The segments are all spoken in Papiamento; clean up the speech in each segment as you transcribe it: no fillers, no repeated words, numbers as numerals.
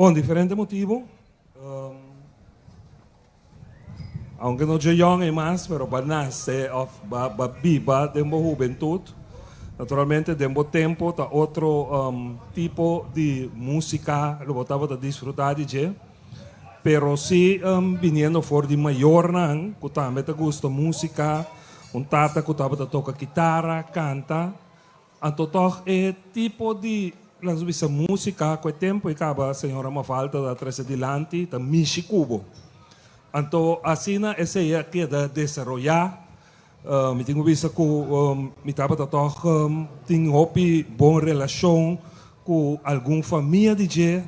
Bon, diferente motibu. Aunke no dje yong ei mas, pero bo a nase òf bo a biba den bo hubentut. Naturalmente den bo tempu ta otro tipo di músika lo bo tabata disfrutá di dje. Pero si biniendo for di mayornan ku tambe ta gusta músika, un tata ku tabata toka kitara, kanta, anto tòg e tipo di, laga nos bisa, músika ku e tempu ei kaba señora Mafalda ta trese dilanti ta mishi ku bo. Anto asina esei a keda desaroyá. Mi tin ku bisa ku mi tabata tòg tin hopi bon relashon ku algun famia di dje,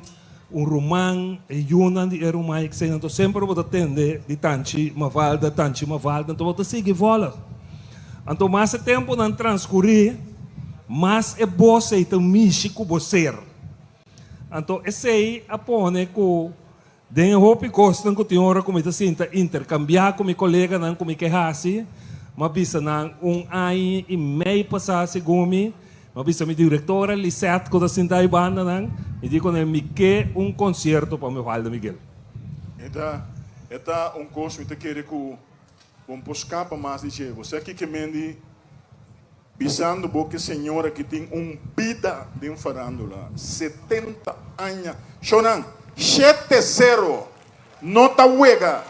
un ruman, e yunan di e ruman i esei. Anto semper bo ta tende di Tanchi Mavalda, Tanchi Mavalda, anto bo ta sigui vòlg. Anto mas e tempunan transkurí, mas e bos ei ta mishi ku bo ser. Anto esei a pone ku Den e hopi kosnan ku tin ora ku mi ta sinta interkambiá ku mi koleganan ku mi ke hasi, mi a bisa nan un aña i mei pasá segun mi, mi a bisa mi direktora Lisette ku ta sinta ei banda nan, mi di ku nan mi ke un konsierto pa mi Waldo Miguel. E ta e ta un kos mi ta kere ku bo no por skapa mas di dje. Bo sa kiko men di Bisando bo ke señora ki tin un bida den farándula, 70 aña, shownan, 70, no ta wega.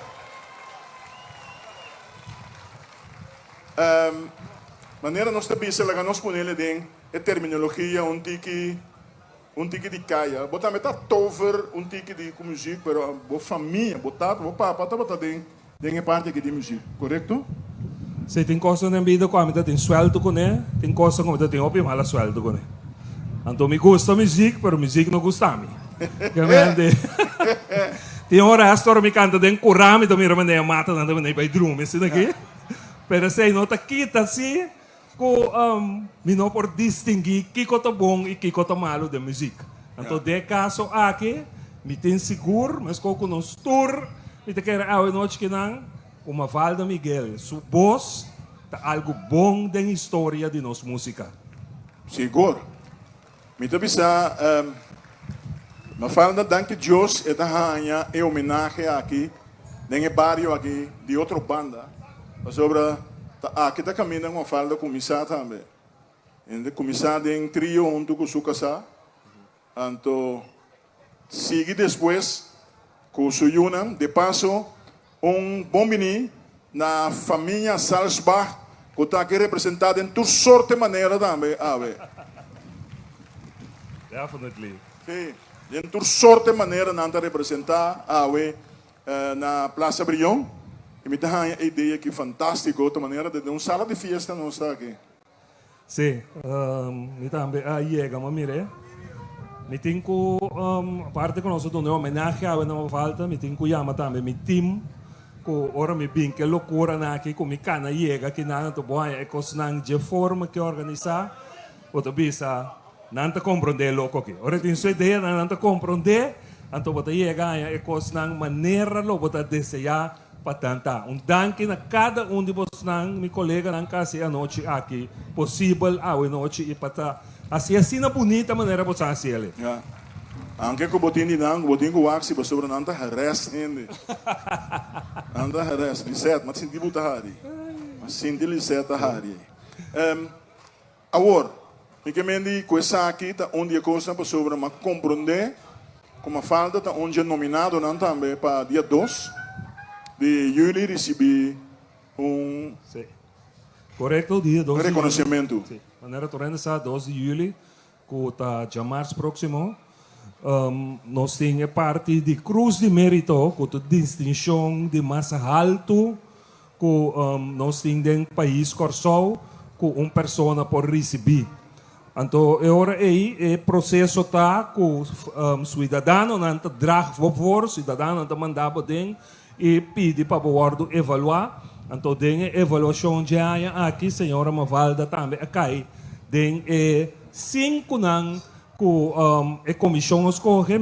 Ehm, manera nos ta bisa, laga nos ponele den e terminologia un tiki, un tiki di kaya. Bo tambe ta tover un tiki di ku muziek, pero bo famia, bo tata, bo papa tabata den. Den e parti aki di muziek, korekto? Si, tin kosnan den bida ku ami ta tin suèltu kuné, tin kosnan ku mi ta tin hopi mala suèltu kuné. Anto mi gusta muziek, pero muziek no gusta mi. Realmente, tin ora hasta ora mi kanta den kurá mi ta mira manera e matanan ta bini bai drumi asina aki. Pero esei no ta kita si Ku mi no por distinguí kiko ta bon i kiko ta malu den muzik. Anto den e kaso aki mi tin sigur, meskos ku nos tur mi ta kere awe nochi kinan, ku Mafalda Miguel su bos ta algu bon den historia di nos músika. Sigur. Mi ta bisa Mafalda danki Dios e ta haña e homenahe aki den e bario aki di otro banda pasobra ta aki ta kaminda ku Mafalda kuminsá tambe. E ta kuminsá den trio huntu ku su kasá anto Sigui despues cu su yunan. De paso, un bon bini na famia Salsbach cu ta aki representa den tur sorte manera tambe awe. Definitely. Si, den tur sorte manera nan ta representa awe na Plaza Brion. Y mi ta haña e idea aki fantastico, ta manera den un sala di fiesta nos ta aki. Sí, mi tambe a yega ma mir'é. Mi tin ku, aparte ku nos a duna e homenahe awe na Mafalda, mi tin ku yama tambe mi team ku ora mi bin ke lokuranan aki ku mi kana yega kinan anto bo haña e kosnan dje forma ke organisá, bo ta bisa nan ta komprondé e loko aki. Ora e tin su ideanan nan ta komprondé, anto bo ta yega haña e kosnan manera lo bo ta deseá. Pa tanta. Un danki na kada un di bosnan, mi koleganan ka hasi e anochi aki posibel awe nochi i pa ta hasi asina bunita manera bo sa hasi el. Ya. Aunke ku bo tin di nan, ku bo tin ku wak si pasobra nan ta harass hende. Nan ta harass. Lisette, m'a sinti bo ta hari. M'a sinti Lisette ta hari. Em, Awor, mi ke men di ku esaki ta un di e kosnan pasobra m'a komprondé ku Mafalda ta un dje nominadonan tambe pa dia dos di yüli risibí un Sí. Korekto, dia dos di yüli. rekonosementu. Sí. Manera tur hende sa, dos di yüli, ku ta djamars próksimo, nos tin e parti di Krus di Mérito, ku ta distinshon di mas haltu ku nos tin den pais Kòrsou ku un persona por risibí. Anto e ora ei e proseso ta ku suidadanonan ta drag bo for, suidadanonan ta manda bo den i pidi pa bo wòrdu evaluá. Anto den e evaluashon dje aña aki señora Mavalda tambe a kai den e sinkunan ku e komishon a skohe.